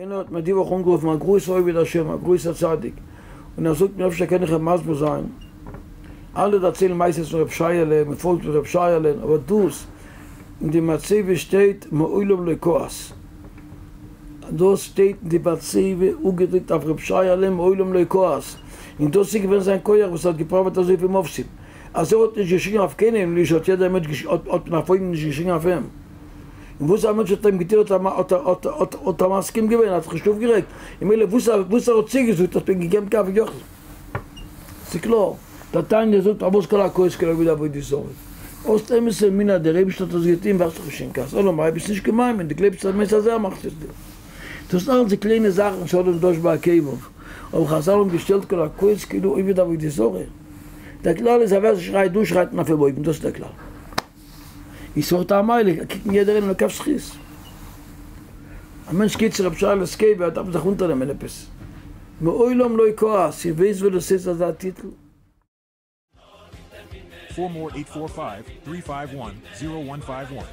איינער האט מיר די וואך אנגערופן א גרויסער עובד השם א גרויסער צדיק און ער זאגט מיר אפשר קען איך אים מסביר זיין, אלע דערציילן מעשיות פון ר' שייעלע, מען פאלגט מיט ר' שייעלע'ן, אבער דאס אין די מצבה שטייט מעולם לא כעס, דאס שטייט אין די מצבה אפגעדרוקט אויף ר' שייעלע מעולם לא כעס, און דאס איז געווען זיין כח וואס ער האט געפראוועט אזויפיל מופתים, אז ער האט נישט געשריגן אויף קיינעם נישט האט יעדער מענטש האט מען אויף אים נישט געשריגן אויף אים. און וואס א מענטש האט אים געטון האט ער מסכים געווען, האט זיך נישט אויפגערעגט, און מילא וואס ער האט צוגעזאגט האט מען געגעבן כביכול. ס'איז קלאר, דער תניא זאגט פארוואס כל הכועס כאילו עובד עבודה זרה. האסט אמת'ע אמונה אז דער אייבערשטער האט עס געטון ווערסטו נישט אין כעס, אלא מאי ביסט נישט קיין מאמין, דו גלייבסט אז מיינסט אז ער מאכט עס דיר. דאס זענען אלץ די קליינע זאכן שאדם דש בעקביו, אבער חזל האבן געשטעלט כל הכועס כאילו עובד עבודה זרה. דער כלל איז אז ווער ס'שרייט דא שרייט מען אויף אים אויבן, דאס איז דער כלל. איז ס'האט א מעלה, קוקן יעדער איינעם לכף זכות. א מענטש גייט צו רב שייעלע'ס קבר דארף מען זיך אונטערנעמען עפעס. מעולם לא כעס, איך ווייס וואס דאס איז אזא טיטל. פאר מאר עיט פאר פייוו טרי פייוו וואן זירא וואן פייוו וואן.